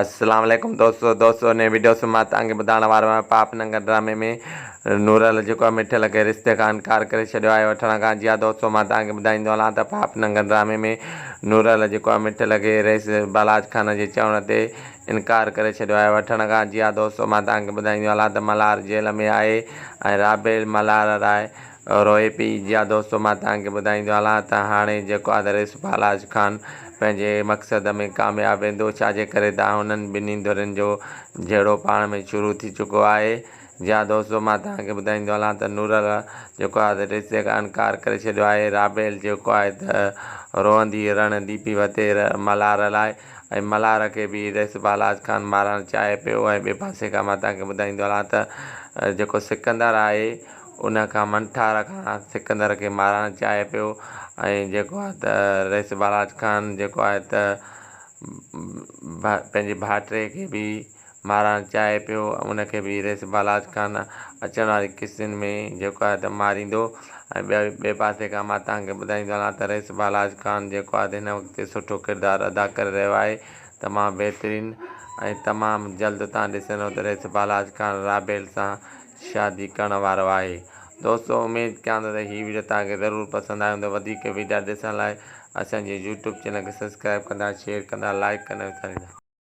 السلام عليڪم دوستو دوستو نئين وڊيو سان مان توهان کي ٻڌائڻ وارو آهيان پاپ ننگر ڊرامي ۾ نورل جيڪو آهي مٺل کي رشتي کان انڪار ڪري ڇڏيو آهي وٺڻ کان جي ها دوستو مان توهان کي ٻڌائيندو هلان ته پاپ ننگر ڊرامي ۾ نورل جيڪو آهي مٺل کي رئيس بالاچ خان جي چوڻ تي انڪار ڪري ڇڏيو آهي وٺڻ کان جي ها دوستو مان توهان کي ٻڌائيندو هلان ته ملهار جيل ۾ آهي ۽ رابيل ملهار لاء روئي پئي. جيا دوستو مان توهان کي ٻڌائيندو هلان ته هاڻي جيڪو آهي ته رئيس بالاچ خان پنهنجي مقصد ۾ ڪامياب ويندو ڇاجي ڪري ته هنن ٻنهي ڌرين جو جهيڙو پاڻ ۾ شروع ٿي چڪو آهي. جيا دوستو مان توهان کي ٻڌائيندو هلان ته نورل جيڪو آهي ته رشتي کان انڪار ڪري ڇڏيو آهي. رابيل جيڪو آهي ته روئندي رڙندي پئي وتي ملهار لاء ۽ ملهار کي به رئيس بالاچ خان مارڻ چاهي پيو ۽ ٻئي پاسي کان مان توهان کي ٻڌائيندو هلان ته جيڪو سڪندر آهي ان کان منٺار کان سڪندر کي مارڻ چاهي پيو ۽ جيڪو آهي ته رئيس بالاچ خان جيڪو آهي ته پنهنجي ڀائٽي کي به مارڻ چاهي پيو ان کي به رئيس بالاچ خان اچڻ واري قسطن ۾ جيڪو آهي ته ماريندو ۽ ٻئي پاسي کان مان توهان کي ٻڌائيندو هلان ته رئيس بالاچ خان جيڪو آهي ته هن وقت سٺو ڪردار ادا ڪري رهيو آهي تمام بهترين ۽ تمام جلد توهان ڏسندو ته رئيس بالاچ خان رابيل سان شادي ڪرڻ وارو آهي دوستو اميد ڪيان ٿو ته هي وڊيو توهان کي ضرور پسند آيو هوندو وڌيڪ وڊيا ڏسڻ لاء اسان جي يوٽيوب چينل کي سبسڪرائب ڪندا شيئر ڪندا لائڪ ڪندا وساريندا.